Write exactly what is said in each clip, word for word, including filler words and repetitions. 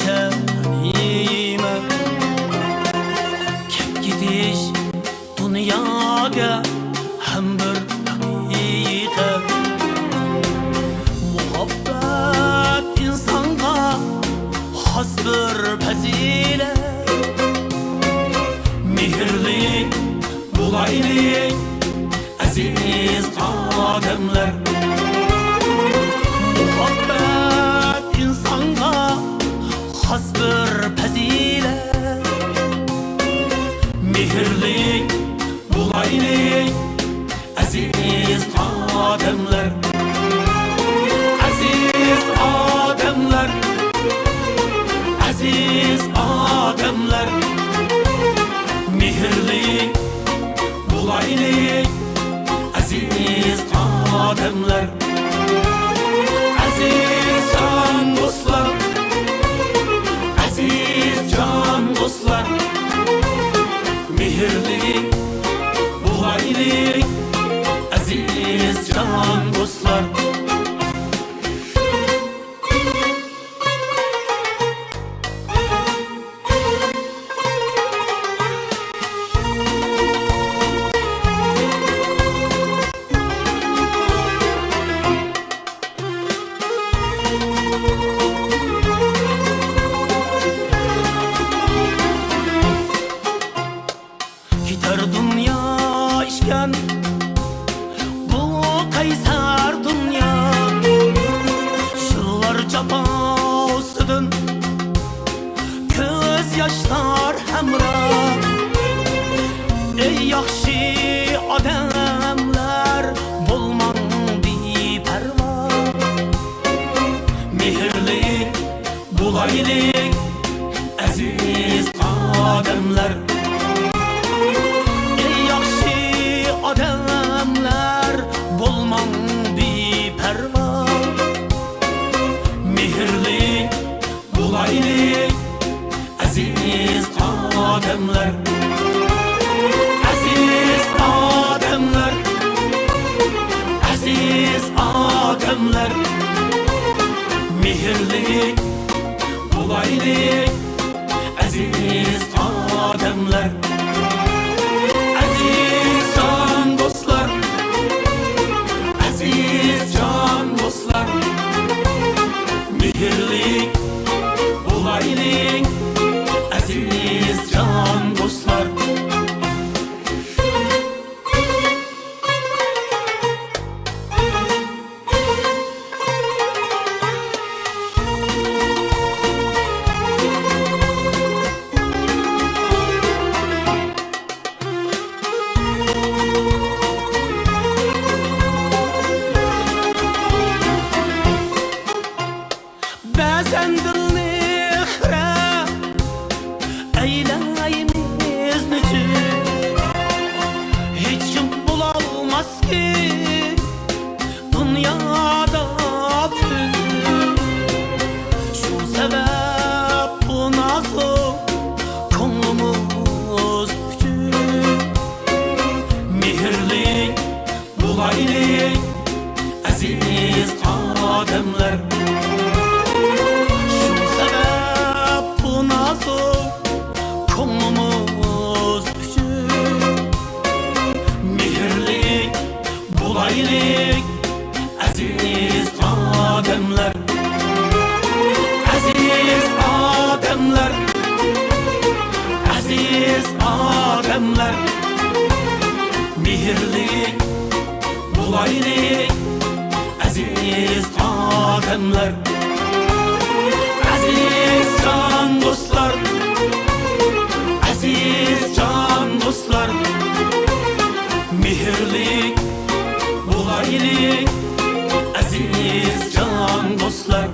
چەنىيمەن. كەپ كېتىش دۇنياگە ھەم بىر ھەقىقەت. مۇھەببەت ئىنسانغا خاس بىر پەزىلەت. مېھىرلىك بولايلى، ئەزىز ئادەملەر. مۇھەببەت ئىنسانغا خاس بىر پەزىلەت. مېھىرلىك بولايلى، ئەزىز ئادەملەر. ئەزىز ئادەملەر، ئەزىز ئادەملەر. مېھىرلىك بولايلى، ئەزىز ئادەملەر. ئەزىز جان دوستلار، ئەزىز جان دوستلار. مېھىرلىك بولايلى، ئەزىز جان دوستلار. كېتەر دۇنيا ئىكەن بۇ قەيسەر دۇنيا. يىللار جاپاسىدىن كۆز ياشلار ھەمراھ. ئەي ياخشى ئادەملەر، بولماڭ بىپەرۋا. مېھىرلىك بولايلى، ئەزىز ئادەملەر. ئەي ياخشى ئادەملەر، بولماڭ بىپەرۋا. مېھىرلىك بولايلى، ئەزىز ئادەملەر. ئەزىز ئادەملەر، ئەزىز ئادەملەر. مېھىرلىك بولايلى، ئەزىز ئادەملەر. ئەزىز جان دوستلار، ئەزىز جان دوستلار. مېھىرلىك بولايلى، ئەزىز جان دوستلار. بەزەن دىلنى خىرە ئەيلەيمىز نېچۈن؟ ھېچكىم بولالماسكى دۇنيادا پۈتۈن. شۇ سەۋەب بۇ نازۇك كۆڭلىمىز ئۈچۈن مېھىرلىك بولايلى، ئەزىز ئادەملەر. شۇ سەۋەب بۇ نازۇك كۆڭلىمىز ئۈچۈن مېھىرلىك بولايلى، ئەزىز ئادەملەر. ئەزىز ئادەملەر، ئەزىز ئادەملەر. مېھىرلىك بولايلى، ئەزىز ئادەملەر. ئەزىز جان دوستلار، ئەزىز جان دوستلار. مېھىرلىك بولايلى، ئەزىز جان دوستلار.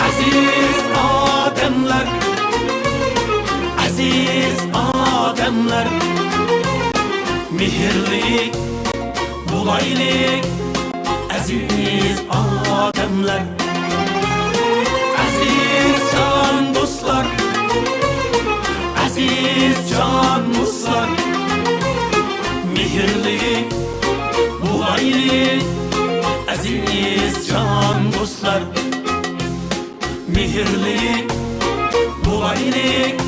ئەزىز ئادەملەر، ئەزىز ئادەملەر. مېھىرلىك بولايلى، ئەزىز ئادەملەر. ئەزىز جان دوستلار، ئەزىز جان دوستلار. مېھىرلىك بولايلى، ئەزىز جان دوستلار. مېھىرلىك بولايلى،